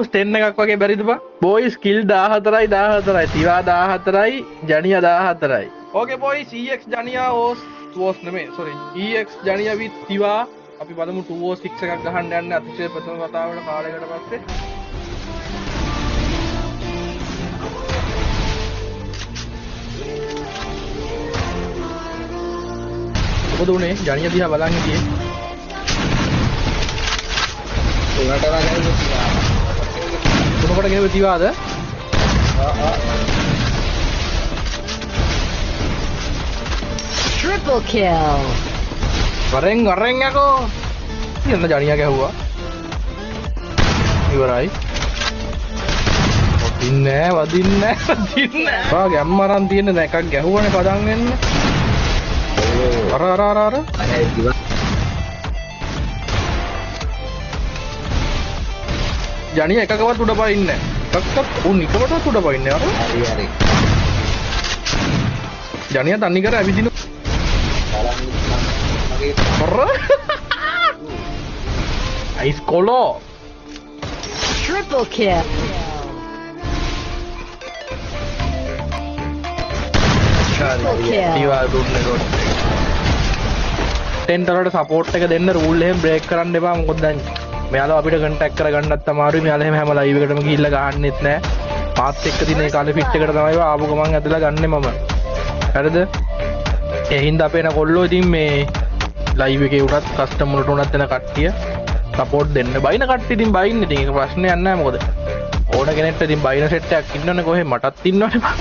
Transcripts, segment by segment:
10 එකක් වගේ බැරිද බං? බෝයිස් කිල් 14යි 14යි තිවා 14යි ජනියා 14යි. ඕකේ බෝයිස් EX ජනියා ඕස් වෝස් නෙමෙයි සෝරි EX ජනියා with තිවා. අපි බලමු 206 එකක් ගහන්න යන්නේ අතිශය ප්‍රථම වතාවට කාලයකට පස්සේ. මොකද උනේ ජනියා දිහා බලන් හිටියේ. තුනට වගේ තිවා. තුනකට ගෙහුවේ තිවාද? ආ. Triple kill. වරෙන් වරෙන් යකෝ. ඉතින් ජනියා ගැහුවා. ඉවරයි. වදින්නේ නෑ වදින්නේ නෑ වදින්නේ නෑ. බා ගැම්ම අරන් තියෙන්නේ දැන් එකක් ගැහුවනේ පදන් වෙන්න. අර අර අර අර. ජනියා එකකවත් උඩ පයින්නේ නෑ. එකක්වත් උන් නිකමටවත් උඩ පයින්නේ අර. හරි හරි. ජනියා තනි කර ඇවිදින. අර. අයිස් කොලෝ. Triple kill. තිවා දුන්නේ ඩොට් එක. ටෙන්ට් වලට සපෝට් එක දෙන්න රූල් එහෙම බ්‍රේක් කරන්න එපා. මොකද දැන් මෙයාලා අපිට කන්ටැක්ට් කරගන්නත් අමාරුයි. මෙයාලා එහෙම හැම ලයිව් එකටම ගිහිල්ලා ගහන්නෙත් නෑ. පාත් එක්ක දින ඒ කාලේ ෆිට් එකට තමයි ආපු ගමන් ඇදලා ගන්නෙ මම. හරිද? ඒ හින්දා අපේ එන කොල්ලෝ ඉතින් මේ ලයිව් එකේ උනත් කස්ටම් වලට උනත් එන කට්ටිය සපෝට් දෙන්න. බයින කට්ටිය ඉතින් බයින්න. ඉතින් ඒක ප්‍රශ්නයක් නෑ. මොකද ඕන කෙනෙක්ට ඉතින් බයින සෙට් එකක් ඉන්නවනේ කොහේ. මටත් ඉන්නවනේ බං.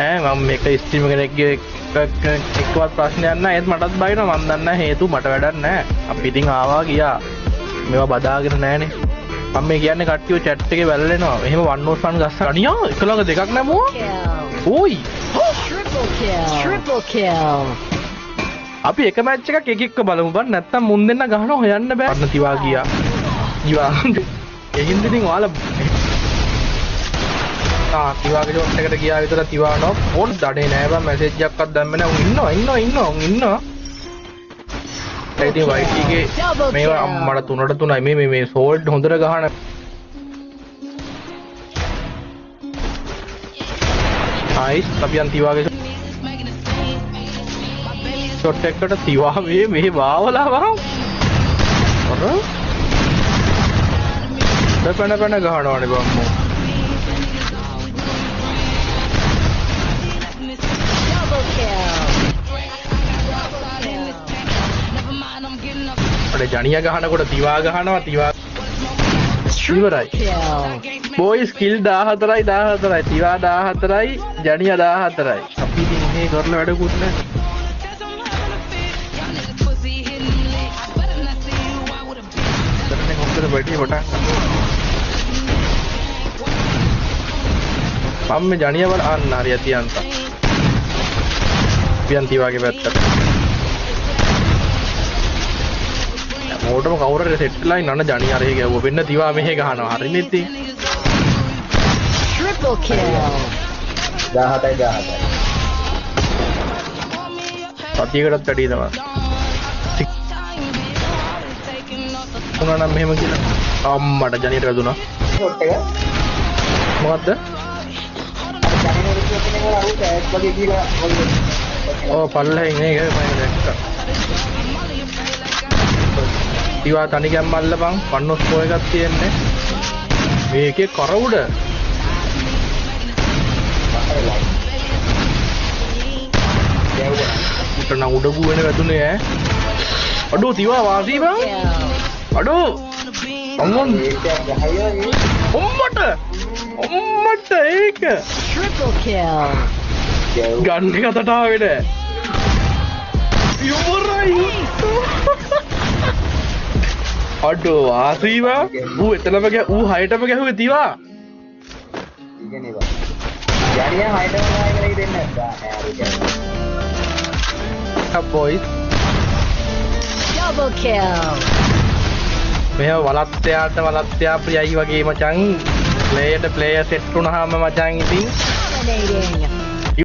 ඈ මම මේක ස්ට්‍රීම් කෙනෙක්ගේ එක්කවත් ප්‍රශ්නයක් නෑ. ඒත් මටත් බයිනවා. මං දන්නේ නෑ හේතු මට වැඩක් නෑ. අපි ඉතින් ආවා ගියා. මේවා බදාගෙන නෑනේ. මම මේ කියන්නේ කට්ටිය චැට් එකේ වැළලෙනවා. එහෙම 101 ගස්ස අනියා එක ළඟ දෙකක් නැමුවා. ඕයි. Triple kill. Triple kill. අපි එක මැච් එකක් එක එක්ක බලමු බං. නැත්තම් මුන් දෙන්න ගහනවා හොයන්න බෑ. අන්න තිවා ගියා. ගියා. ඒ හින්දා ඉතින් ඔයාලා ආ තිවාගේ ෂොට් එකට ගියා විතර තිවා නොක් ඕන් දඩේ නෑ බං. මැසේජ් එකක්වත් දැම්මේ නෑ. උන් ඉන්නවා ඉන්නවා ඉන්නවා උන් ඉන්නවා. ඒ ඉතින් YT ගේ මේවා මට තුනට තුනයි මේ මේ මේ සෝල්ට් හොඳට ගහන නයිස්. අපි යන් තිවාගේ ෂොට් එකකට තිවා මේ මේ වාවලා බං. අර පැන පැන ගහනවනේ බං මෝ. Double kill. අර ජනියා ගහනකොට තිවා ගහනවා තිවා ඉවරයි. බෝයිස් කිල් 14යි 14යි තිවා 14යි ජනියා 14යි. අපි ඉතින් මේ කරලා වැඩකුත් නෑ. දැන් හොඳට වැඩි පටන් ගන්නවා. මම මේ ජනියා බල අන්න හරි ඇති අන්ත. අපි යන් තිවාගේ පැත්තට. මොකටම කවුරු හරි සෙට් වෙලා ඉන්න අන්න ජනියා අර එහෙ ගැහුවා. වෙන්න තිවා මෙහෙ ගහනවා. හරිනේ ඉතින්. Triple kill. 17යි 17යි. සතියකටත් වැඩි තමයි. වුණා නම් මෙහෙම කියලා. අම්මට ජනියට වැදුනා. ෂොට් එක. මොකද්ද? අර ජනියට ෂොට් එක අර ටැග් වගේ කියලා වගේ. ඔව් පල්ලෙන් නේ ඒක මම දැක්කා. තිවා තනි ගැම්ම අල්ලපන්. පන්නොස් පෝ එකක් තියෙන්නේ. මේකේ කර උඩ. උට නම් උඩ ගුවෙන වැදුනේ ඈ. අඩෝ තිවා වාසී බං. අඩෝ අම්මන් අම්මට අම්මට ඒක Triple kill. ගන්න එක අතට ආවේ නෑ. ඉවරයි. අඩෝ වාසී බං. ඌ එතනම ගැ ඌ හයටම ගැහුවේ තිවා. ඉගනේ බං. ජනියා හයටම ගහයි කියලා හිතෙන්නේ නැද්ද? නෑ හරි ගැහුවා. Up boys. Double kill. මෙහෙම වලත්තයාට වලත්තයා ප්‍රියයි වගේ මචං. ප්ලේයර්ට ප්ලේයර් සෙට් වුණාම මචං ඉතින් Dominating.